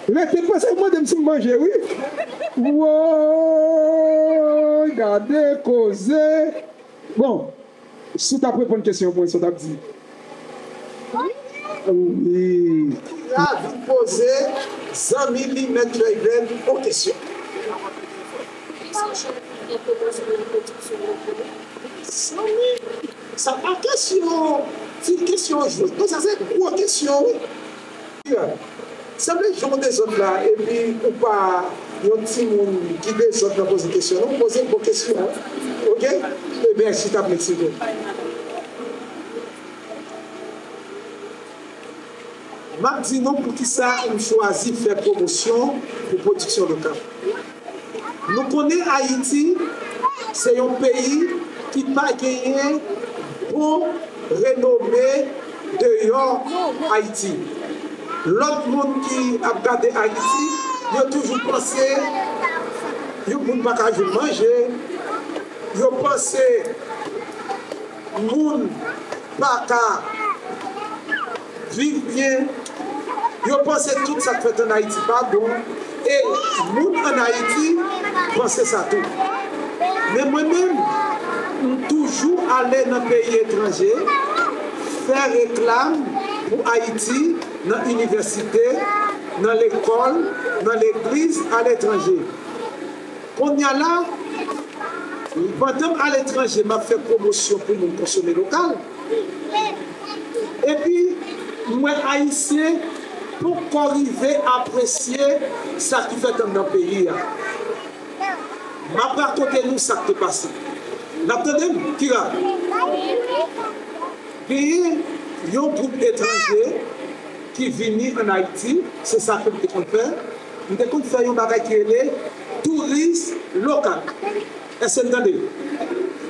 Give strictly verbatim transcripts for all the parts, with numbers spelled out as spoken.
Rete pase, ou mande m si m manje, wi. Woy, gade koze. Bon, si w t ap reponn kesyon pou mwen, sa w t ap di? Wi. Kira vin poze zanmi li, Mèt Jayvèn, yon kesyon. Zanmi, sa pa kesyon, ti kesyon jwèt. Non, sa se gwo kesyon, wi. Sanble jan w dezòd la, epi ou pa yon timoun ki dezòd nan poze kesyon, non, poze bon kesyon, wi. Oke? Ebyen, chita, mèsi. M ap di nou poukisa m chwazi fè pwomosyon pou pwodiksyon lokal. Nou konnen Ayiti se yon peyi ki pa genyen bon renome deyò Ayiti. Lòt moun ki ap gade Ayiti, yo toujou panse yon moun pa ka jwenn manje, yo panse moun pa ka viv byen. Yo panse tout sa k fèt ann Ayiti pa bon. E moun ann Ayiti panse sa tou. Men mwen menm, m toujou ale nan peyi etranje, fè reklam pou Ayiti, nan inivèsite, nan lekòl, nan legliz, aletranje. Kounye a la, pandan m aletranje, m ap fè pwomosyon pou moun konsome lokal. Epi, m wè Ayisyen poko rive apresye sa ki fèt anndan peyi a. M ap rakonte nou sa k te pase. N ap tande m, Kira? Genyen yon gwoup etranje ki vini ann Ayiti, se sa ke m te konn fè. M te konn fè yon bagay ki rele touris lokal. Èske n tande?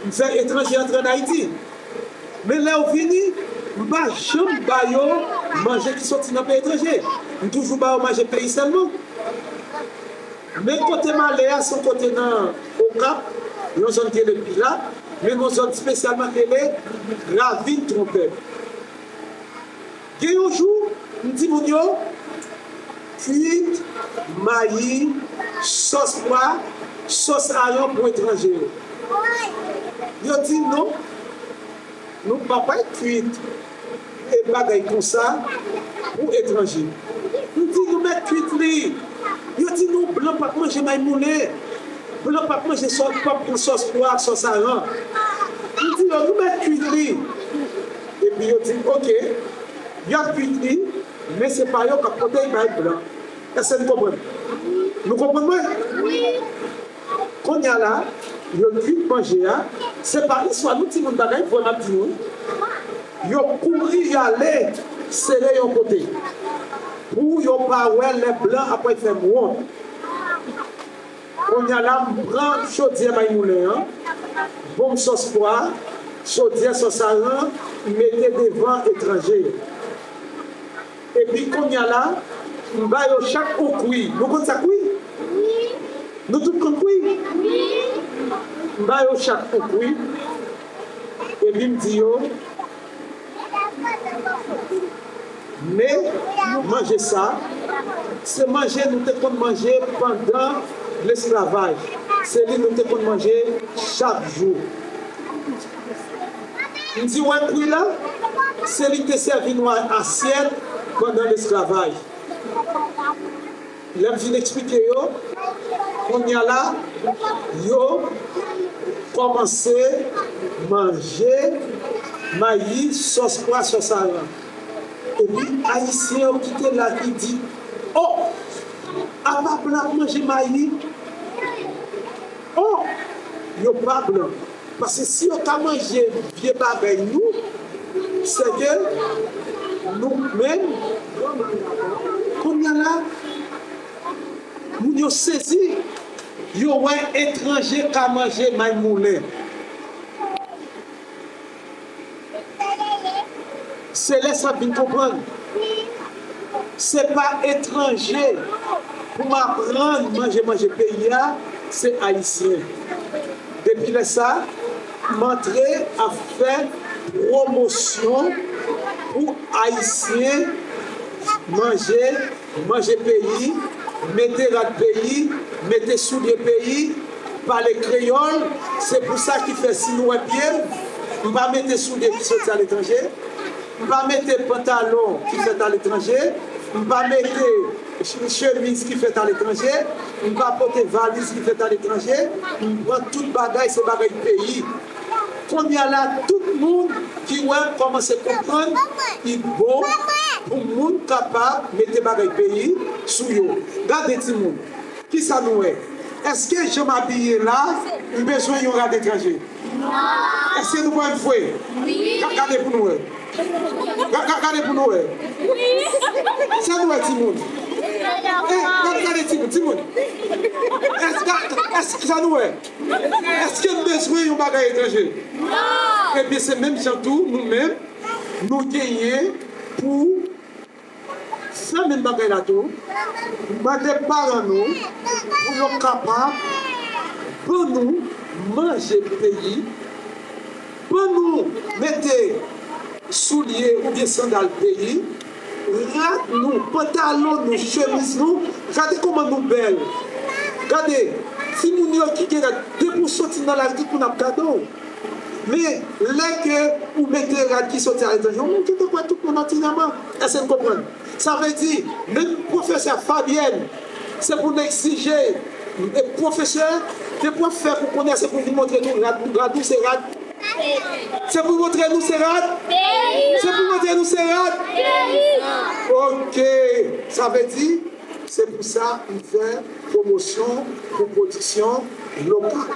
M fè etranje antre ann Ayiti. Men lè yo vini, m pa janm ba yo manje ki soti nan peyi etranje. M toujou ba yo manje peyi sèlman. Men kote m ale a, se yon kote nan Okap, yon zòn ki rele Pilap, men yon zòn espesyalman ki rele Ravin Twonpè. Gen yon jou, m di moun yo, kwit mayi, sòs pwa, sòs aran pou etranje yo. Yo di non, nou pa pral kwit e bagay konsa pou etranje. M di nou mèt kwit li. Yo di non, blan p ap manje may moulen. Blan p ap manje sòs, p ap pran sòs pwa ak sòs aran. M di yo, nou mèt kwit li. Epi yo di, oke, y ap kwit li, men se pa yo k ap pote l bay blan. Èske n konprann? Nou konprann mwen? Wi. Kounye a la, yo kwit manje a, se pa istwa nou timoun bagay vre m ap di nou. Yo kouri y ale sere yon kote pou yo pa wè lè blan ap fè m wont. Kounye a la, m pran chodyè may moulen an, bon m sòs pwa, chodyè sòs aran, m mete devan etranje yo. Epi kounye a la, m ba yo chak yon kwi. Nou konn sa kwi? Nou tout konn kwi? M ba yo chak yon kwi. Epi m di yo, men manje sa, se manje nou te konn manje pandan lesklavaj. Se li nou te konn manje chak jou. M di, wè kwi la, se li ki te sèvi nou a asyèt pandan lesklavaj. Lè m fin eksplike yo, kounye a la, yo kòmanse manje mayi, sòs pwa, sòs aran. Epi Ayisyen yo ki te la ki di, o, apa blan ap manje mayi? O, yo pa blan. Paske si yo ka manje vye bagay nou, sèke nou menm, kounye a la, moun yo sezi, yo wè etranje ka manje may moulen. Se lè sa m vin konprann. Se pa etranje pou m aprann manje, manje peyi a, se Ayisyen. Depi lè sa, m antre ap fè pwomosyon pou Ayisyen Manje, manje peyi, mete rad peyi, mete soulye peyi, pale kreyòl. Se pou sa ki fè si nou wè pye m, m pa mete soulye ki soti aletranje, m pa mete pantalon ki fèt aletranje, m pa mete ch- chemiz ki fèt aletranje, m pa pote valiz ki fèt aletranje, m pran tout bagay, se bagay peyi. Kounye a la, tout moun ki wè kòmanse konprann li bon pou moun kapab mete bagay peyi sou yo. Gade timoun, kisa nou wè? Èske jan m abiye la, m bezwen yon rad etranje? Èske nou kwè m fre? Ga- Gade pou nou wè. Ga- ga- Gade pou nou wè. Sa nou wè, timoun? Eh, gade, gade, timoun, timoun. Èske, èske sa nou wè? Èske n bezwen yon bagay etranje? Non! Ebyen, se menm jan tou, nou menm, nou genyen pou fè menm bagay la tou. Mande paran nou pou yo kapab ban nou manje peyi, ban nou mete soulye oubyen sandal peyi, rad nou, pantalon nou, chemiz nou. Gade kòman nou bèl. Gade, timoun yo ki gen rad, depi w soti nan lari, tout moun ap gade w. Men, lè ke ou mete rad ki soti aletranje, ou menm ki te kwè tout moun òdinèman. Èske n konprann? Sa vle di, menm pwofesè Fabyèn, se pou n egzije, e pwofesè, depi w ap fè kou kounye a, se pou vin montre nou rad, rad ou se rad. Se pou montre nou se rad. Se pou montre nou se rad. Ok, sa vle di, se pou sa m fè pwomosyon pou pwodiksyon lokal.